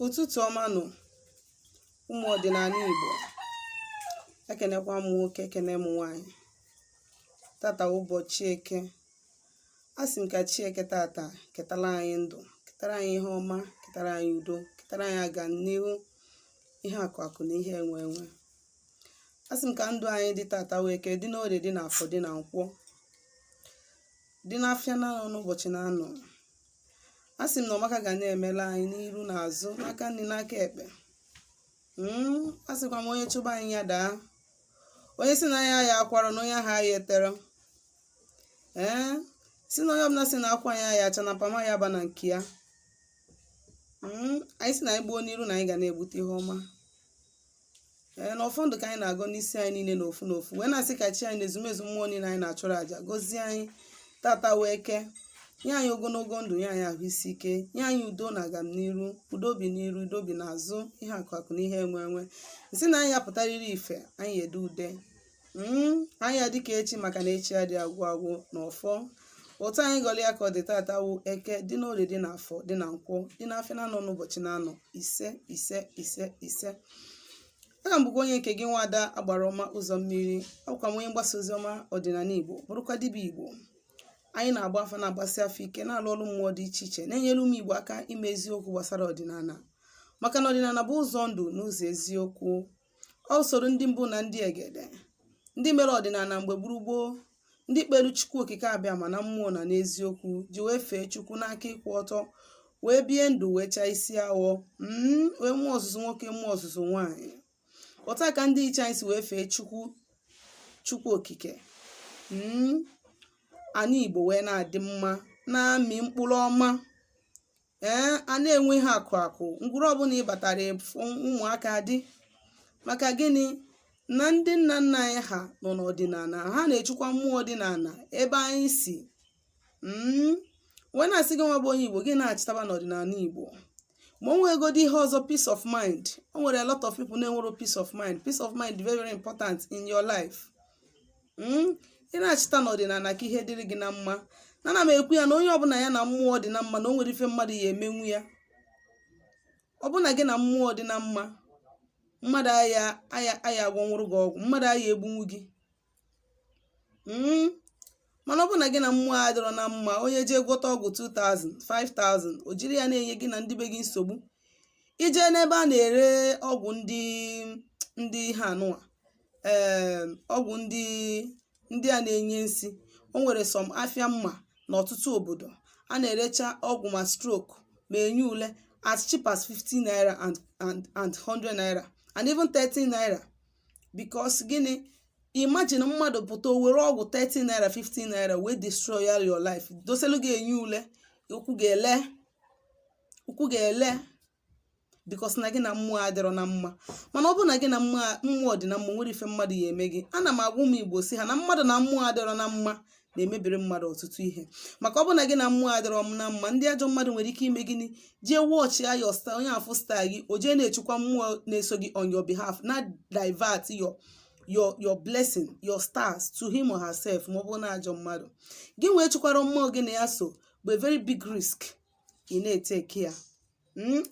Ụtụtụ ọma nụ, ụmụ ọdịnala Igbo. Ekenekwa m nwoke, ekene m nwaanyị. Tata ụbọchị Eke. A sị m ka chi Eke tata ketara anyị ndụ, ketara anyị ihe ọma, ketara anyị udo, ketara anyị aga n'ihu, ihe akụ akụ na ihe enwe enwe. A sị m ka ndụ anyị dị tata wee Eke, dị n'Orie, dị n'Afọ, dị na Nkwọ, dị n'afịa na-anọ n'ụbọchị na-anọ. A sị m na ọmaka ga na-emela anyị n'iru na azụ, n'aka nri, n'aka ekpe. A sịkwa m, onye chụba anyị ya daa, onye si na ya ya akwara na onye ahụ ya etere. Ee, si na onye ọbụla si na akwa anyị ya acha na pama ya ba na nke ya. Anyị si na anyị gbuo n'iru na anyị ga na-egbute ihe ọma. Ee, na ọfọ ndụ ka anyị na-agọ n'isi anyị niile n'ofu n'ofu, wee na-asị ka chi anyị na ezumezu mmụọ niile anyị na-achụrụ àjà gọzie anyị tata wee kee nye anyị ogologo ndụ, nye anyị ahụ isi ike, nye anyị udo na agamniru, udo bi n'iru, udo bi n'azụ, ihe akụ akụ na ihe enwe enwe. Nsị na anyị apụtarịrị ife anyị ede ude. Anyị ya dịka echi, maka na echi adị agwụ agwụ. Na ọfọ ụtọ anyị gọrọ ya ka ọ dị tata wụ Eke, dị n'Orie, dị n'Afọ, dị na Nkwọ, dị n'afịa na-anọ n'ụbọchị na-anọ. Ise, ise, ise, ise. Aga m bụkwa onye nke gị, nwaada Agbara Ọma Ụzọ Mmiri. Abụkwa m onye mgbasa ozi ọma ọdịnala Igbo, bụrụkwa dibịa Igbo. Anyị na-agba afa, na-agbasi afọ ike, na-alụ ọrụ mmụọ dị iche iche, na-enyere ụmụ Igbo aka ime eziokwu gbasara ọdịnala, maka na ọdịnala bụ ụzọ ndụ na ụzọ eziokwu. Ọ usoro ndị mbụ na ndị egede, ndị mere ọdịnala mgbe gburugburu, ndị kpere Chukwu Okike Abịa ma na mmụọ na n'eziokwu, ji wee fee Chukwu n'aka ịkwụ ọtọ, wee bie ndụ, wee chaa isi awọ, wee mụọ ọzụzụ nwoke, mụọ ọzụzụ nwaanyị. Otu a ka ndị iche anyị si wee fee Chukwu, Chukwu Okike. Ana Igbo wee na-adị mma, na-amị mkpụrụ ọma. Ee, a na-enwe ha akụ akụ ngwuru ọbụla ị batara, ụmụaka dị maka gịnị? Na ndị nna nna anyị ha nọ n'ọdịnala, ha na-echukwa mmụọ dị n'ala ebe anyị si. Wee na-asị gị, nwa bụ onye Igbo, gị na-achịtaba n'ọdịnala Igbo. Ma o nwegodi ihe ọzọ, peace of mind. O nwere a lot of people na-enwero peace of mind. Peace of mind very, very important in your life. Ị na-achịta n'ọdịnala ka ihe dịrị gị na mma. Na ana m ekwu ya na onye ọbụla ya na mmụọ dị na mma, na o nwere ife mmadụ ya emenwu ya. Ọ bụ na gị na mmụọ dị na mma, mmadụ aya aya aya agwọnwụrụ gị ọgwụ, mmadụ aya egbunwu gị. Mana ọ bụ na gị na mmụọ adịrọ na mma, onye jee gwọta ọgwụ 2000, 5000, o jiri ya na-enye gị na ndị be gị nsogbu. Ije n'ebe a na-ere ọgwụ, ndị ha anụwa, ee, ọgwụ ndị a na-enye nsi, o nwere some afịa mma n'ọtụtụ obodo a na-erecha ọgwụ, ma stroke, ma enye ule, as cheap as 50 naira and 100 naira and even 30 naira. Because gịnị? Imagine mmadụ pụta, o were ọgwụ 30 naira, 50 naira wee destroy your life, doselu gị enye ule, okwu ga-ele, okwu ga-ele, because na gị na mmụọ adịrọ na mma. Mana ọ bụrụ na gị na mmụọ dị na mma, nwere ife mmadụ ya eme gị. Ana m agwa ụmụ Igbo si ha na mmadụ na mmụọ adịrọ na mma na-emebiri mmadụ ọtụtụ ihe, maka ọ bụrụ na gị na mmụọ adịrọ na mma, ndị ajọ mmadụ nwere ike ime gịnị? Jee watch ya, your star, onye afụ star gị, o jee na-echukwa mmụọ na-eso gị on your behalf, na divert your blessing, your stars to him or herself. Ma ọ bụrụ na ajọ mmadụ gị wee chụkwara mmụọ gị na ya so, bụ a very big risk ị na-eteke ya.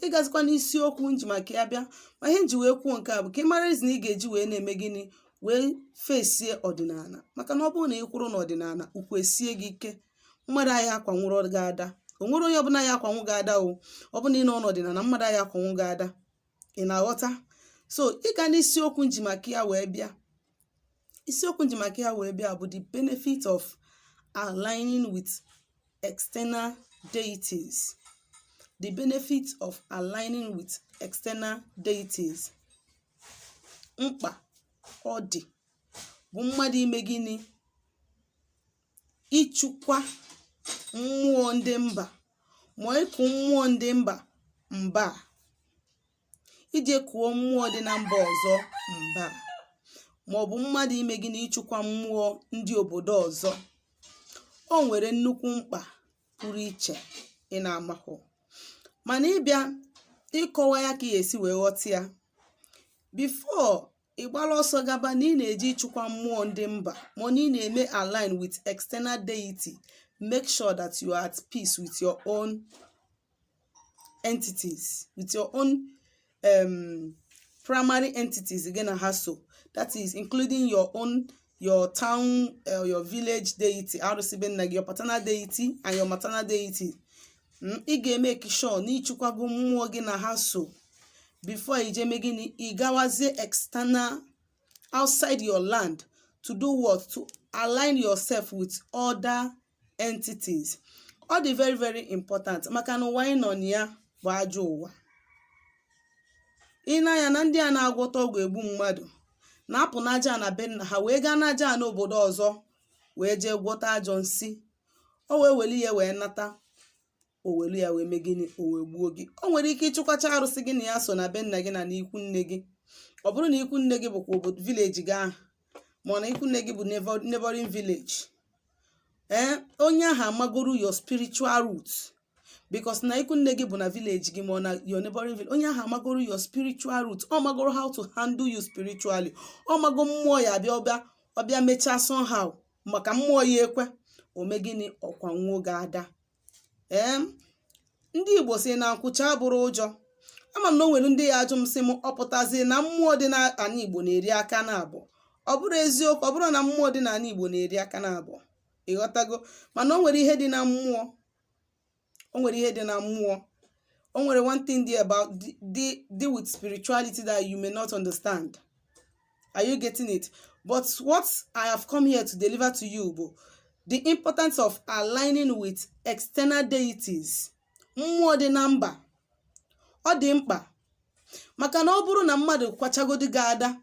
Ịgazikwa n'isiokwu nji maka ya bịa, ma ihe nji wee kwuo nke a bụ ka ị mara reason ị ga-eji wee na-eme gịnị, wee fesie ọdịnala, maka na ọ bụrụ na ị kwụrụ n'ọdịnala, ukwu esie gị ike, mmadụ anyị akwanwụrụ gị ada. O nwere onye ọbụla ya akwanwụ gị ada o. Ọ bụ na ị nọ n'ọdịnala, mmadụ anyị akwanwụ gị ada. Ị na-aghọta? So ịga n'isiokwu nji maka ya wee bịa, isiokwu nji maka ya wee bịa bụ the benefit of aligning with external deities. The benefit of aligning with external deities. Mkpa ọ dị bụ mmadụ ime gịnị? Ịchụkwa mmụọ ndị mba, ma ịkụ mmụọ ndị mba mba, ije kụọ mmụọ dị na mba ọzọ mba, ma ọ bụ mmadụ ime gịnị? Ịchụkwa mmụọ ndị obodo ọzọ. O nwere nnukwu mkpa pụrụ iche ị na-amahụ, mana ịbịa ịkọwa ya ka ị esi wee ghọta ya before ị gbara ọsọ gaba na ị na-eji ịchụkwa mmụọ ndị mba, ma na ị na-eme align with external deity. Make sure that you are at peace with your own entities, with your own primary entities gị na ha so, that is including your own, your town, your village deity, arụsị be nna gị, your paternal deity and your maternal deity. Ị ga-emeke sure na ịchụkwago mmụọ gị na ha so before ije mee gịnị? Ị gawazie external, outside your land, to do what? To align yourself with other entities. Ọ dị very, very important, maka na ụwa anyị nọ na ya bụ ajọ ụwa. Ị na-anya na ndị a na-agwọta ọgwụ egbu mmadụ na-apụ n'aja na be nna ha wee gaa n'aja n'obodo ọzọ wee jee gwọta ajọ nsị, o wee weli ya wee nata, o welu ya wee mee gịnị? O wee gbuo gị. O nwere ike ịchụkwacha arụsị gị na ya so na be nna gị na n'ikwu nne gị. Ọ bụrụ na ikwu nne gị bụkwa obodo village gị ahụ, ma ọ na ikwu nne gị bụ neighboring village, ee, onye ahụ amagoro your spiritual root, because na ikwu nne gị bụ na village gị ma ọ na your neighboring village. Onye ahụ amagoro your spiritual root, ọ magoro how to handle you spiritually. Ọ mago mmụọ ya abịa, ọbịa ọbịa mechaa somehow, maka mmụọ ya ekwe ome gịnị? Ọkwa nwa oge ada. Ee, ndị Igbo si na nkwụcha bụrụ ụjọ. Ama m na o nwere ndị ya ajụ m, sị m, ọ pụtazie na mmụọ dị n'ala Igbo na-eri aka na abụọ? Ọ bụrụ eziokwu, ọ bụrụ na mmụọ dị n'ala Igbo na-eri aka na abụọ, ịghọtago? Mana o nwere ihe dị na mmụọ, o nwere ihe dị na mmụọ. O nwere one thing there about deal with spirituality that you may not understand. Are you getting it? But what I have come here to deliver to you bụ the importance of aligning with external deities, mmụọ dị na mba. Ọ dị mkpa, maka na ọ bụrụ na mmadụ kwachagodi gị ada,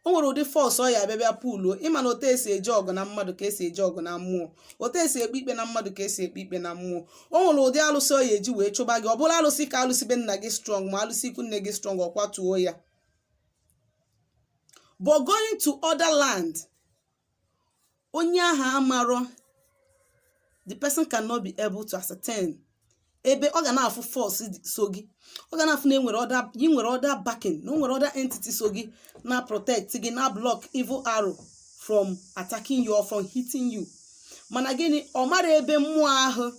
o nwere ụdị force ọ ya abịa bịa puluo. Ịma na otu esi eje ọgụ na mmadụ ka esi eje ọgụ na mmụọ, otu esi ekpe ikpe na mmadụ ka esi ekpe ikpe na mmụọ. O nwere ụdị alụsị ọ ya eji wee chụba gị. Ọ bụrụ alụsị ka alụsị be nna gị strong, ma alụsị ikwu nne gị strong, ọ kwatuo ya. But going to other land, onye ahụ amarọ, the person cannot be able to ascertain ebe ọ ga na-afụ force so gị. Ọ ga na-afụ na enwere other, ị nwere other backing, na o nwere other entity so gị na protect gị, na block evil arrow from attacking you or from hitting you. Mana gịnị? Ọ mara ebe mmụọ ahụ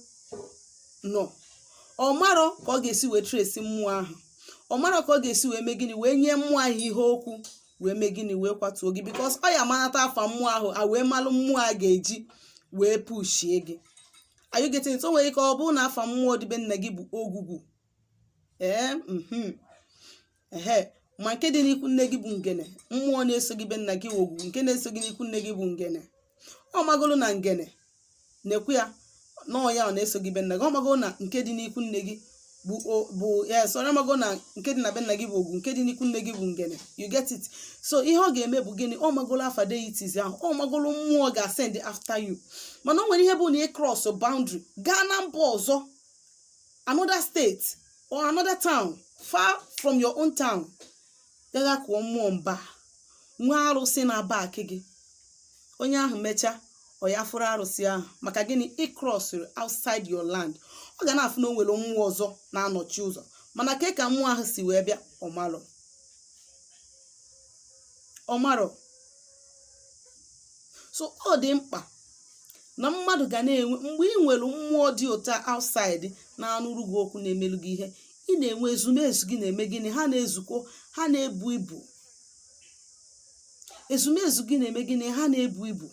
nọ, ọ marọ ka ọ ga-esi wee trace mmụọ ahụ, ọ marọ ka ọ ga-esi wee mee gịnị, wee nye mmụọ ahụ ihe okwu, wee mee gịnị, wee kwatuo gị, because ọ ya amanata afa mmụọ ahụ, a wee malụ mmụọ a ga-eji wee pushie gị. Are you getting it? O nwere ike ọ bụrụ na afa mmụọ dịbe nna gị bụ Ogwugwu, ee, ehe, ma nke dị n'ikwu nne gị bụ Ngene. Mmụọ na-eso gị be nna gị Ogwugwu, nke na-eso gị n'ikwu nne gị bụ Ngene. Ọ magolu na Ngene na-ekwu ya nọọ ya, ọ na-eso gị be nna gị. Ọ magolu na nke dị n'ikwu nne gị bụ ya sọrọ, amago na nke dị na be nna gị bụ Ogwu, nke dị n'ikwu nne gị bụ Ngene. You get it? So ihe ọ ga-eme bụ gịnị? Ọ magolo afa deities ahụ, ọ magolo mmụọ ga-asend after you. Mana o nwere ihe bụ na ị cross boundary gaa na mba ọzọ, another state or another town far from your own town, gaga kụọ mmụọ mba, nwee arụsị na back gị. Onye ahụ mechaa, ọ ya fụrụ arụsị ahụ. Maka gịnị? Ị crossịrị outside your land. Ọ ga na-afụ na o nwere mmụọ ọzọ na-anọchi ụzọ, mana ke ka mmụọ ahụ si wee bịa, ọmarọ, ọmarọ. So ọ dị mkpa na mmadụ ga na-enwe, mgbe ị nwere mmụọ dị ụtọ outside na-anụrụ gị okwu, na-emelu gị ihe, ị na-enwe ezumezu gị na-eme gịnị? Ha na-ezukọ, ha na-ebu ibu. Ezumezu gị na-eme gịnị? Ha na-ebu ibu.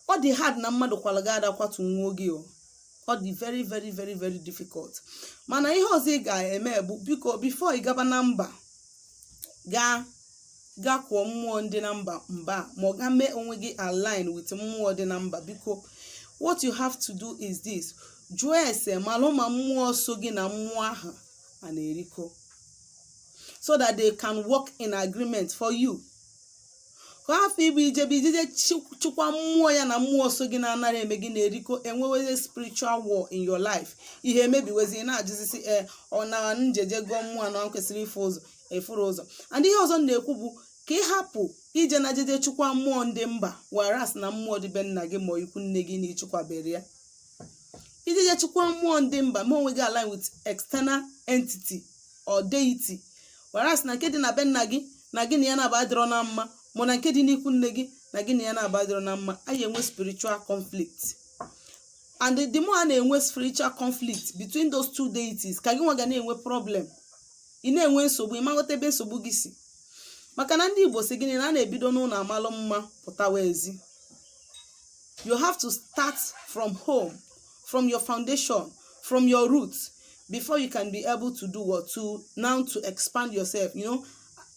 Ọ dị hard na mmadụ kwala gị ada kwatu nwuo gị o. Ọ dị very, very, very, very difficult. Mana ihe ọzọ ị ga-eme bụ, biko, before ị gaba na mba gaa gaa kụọ mmụọ ndị na mba mba, ma ọ ga mee onwe gị align with mmụọ dị na mba, biko, what you have to do is this: jụọ ese, malụ ma mmụọ so gị na mmụọ ahụ a na-erikọ, so that they can work in agreement for you, ka afọ ịbụ ijebe ijije chịkwa mmụọ ya na mmụọ so gị na-anara eme gị na-erikọ, enweweze spiritual war in your life. Ihe emebiwezi, na-ajụzisi, ee, ọ na njeje gụọ mmụọ na ọ kwesịrị ịfụ ụzọ, efuru ụzọ. And ihe ọzọ m na-ekwu bụ ka ị hapụ ije na jeje chụkwa mmụọ ndị mba, whereas na mmụọ dịbe nna gị ma ikwu nne gị na ịchụkwabere ya. Ijije chụkwa mmụọ ndị mba, ma onwe gị align with external entity or deity, whereas na nke dị na be nna gị na gị na ya na-aba adịrọ na mma, ma na nke dị n'ikwu nne gị na gị na ya na-aba adịrọ na mma, anyị enwe spiritual conflict. And the more a na-enwe spiritual conflict between those two deities, ka gị nwa ga na-enwe problem, ị na-enwe nsogbu. Ị maghọta ebe nsogbu gị si, maka na ndị Igbo si gịnị? Na a na-ebido n'ụlọ amalụ mma pụtawa ezi. You have to start from home, from your foundation, from your roots, before you can be able to do what? To now to expand yourself,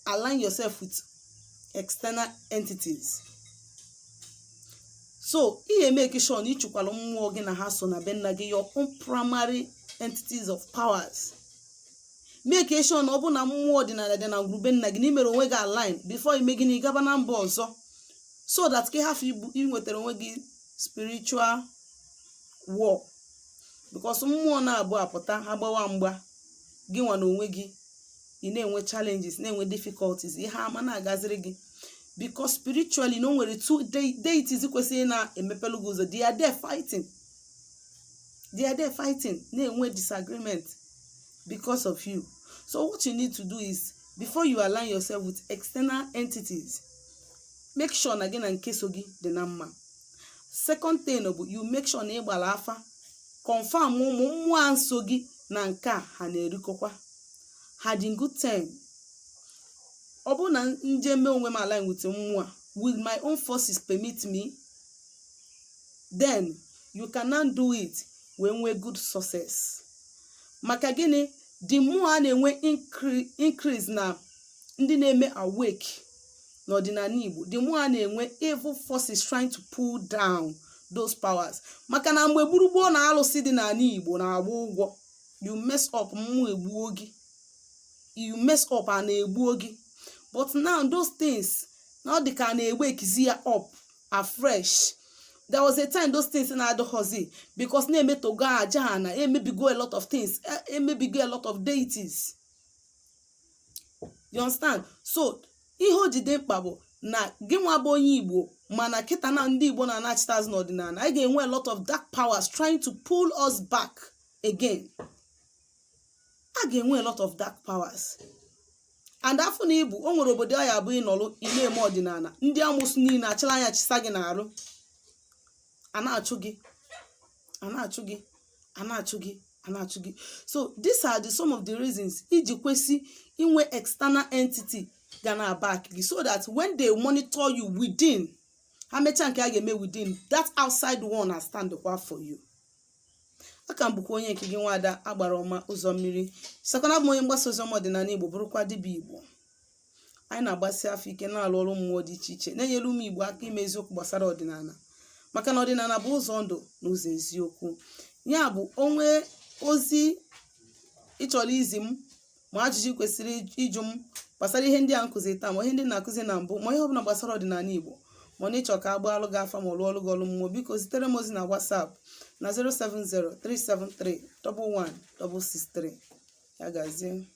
align yourself with external entities. So ị ga-emeke sure na ịchụkwara mmụọ gị na ha so na be nna gị, your own primary entities of powers. Make sure na ọ bụ na mmụọ ọdịnala dị na ngwurube nna gị, na imere onwe gị align before ime gịnị? Gaba na mba ọzọ, so that ka ị hafụ ibu inwetara onwe gị spiritual war, because mmụọ na-abụ apụta, ha gbawa mgba, gị nwa na onwe gị ị na-enwe challenges, na-enwe difficulties, ihe ama na-agaziri gị, because spiritually na o nwere two deities kwesịrị na-emepelu gị ụzọ. They are there fighting, they are there fighting, na-enwe disagreement because of you. So what you need to do is, before you align yourself with external entities, make sure na gị na nke so gị dị na mma. Second thing bụ, you make sure na ị gbara afa, confirm ụmụ mmụọ a nso gị na nke a ha na-erikọkwa, ha dị in good term. Ọ bụrụ na nje mee onwe m align with mmụọ a, will my own forces permit me? Then you can now do it, wee nwee good success. Maka gịnị? The more a na-enwe increase na ndị na-eme awake n'ọdịnala Igbo, the more a na-enwe evil forces trying to pull down those powers, maka na mgbe gburugburu na alụsị dị n'ala Igbo na-agba ụgwọ. You mess up, mmụọ egbuo gị. You mess up, a na-egbuo gị. But now those things na ọ dị ka a na-egbu ekizi ya up afresh. There was a time those things na-adịghọzi, because na-emetogo aja ha na emebigo a lot of things, emebigo a lot of deities, you understand? So ihe o ji dị mkpa bụ na gị nwa bụ onye Igbo, mana kịta na ndị Igbo na-anachite azụ n'ọdịnala, anyị ga-enwe a lot of dark powers trying to pull us back again. A ga-enwe a lot of dark powers. And afọ na ibu o nwere obodo ya abụ ịnọrụ, ị na-eme ọdịnala, ndị amụsụ niile achịla anya chisa gị n'arụ, a na-achụ gị, a na-achụ gị, a na-achụ gị, a na-achụ gị. So these are the some of the reasons iji kwesị inwe external entity ga na back gị, so that when they monitor you within, ha mechaa nke a ga-eme within, that outside one na stand kwa for you. Aka m bụkwa onye nke gị, nwaada Agbara Ọma Ụzọ Mmiri sakwana. Abụ m onye mgbasa oziọma ọdịnala Igbo, bụrụkwa dibịa Igbo. Anyị na-agbasi afọ ike na-alụ ọrụ mmụọ dị iche iche, na-enyere ụmụ Igbo aka ime eziokwu gbasara ọdịnala, maka na ọdịnala bụ ụzọ ndụ na ụzọ eziokwu. Ya bụ, onwe ozi ịchọrọ izi m, ma ajụjụ kwesịrị ịjụ m gbasara ihe ndị a nkụzi taa, ma ihe ndị na-akụzi na mbụ, ma ihe ọbụla gbasara ọdịnala Igbo, ma ọ na ịchọ ka a gbaalụ gị afa, ma ọ lụọ ọlụ gị ọlụ mmụọ, biko zitere m ozi na WhatsApp na 07037311663. Ya gazie.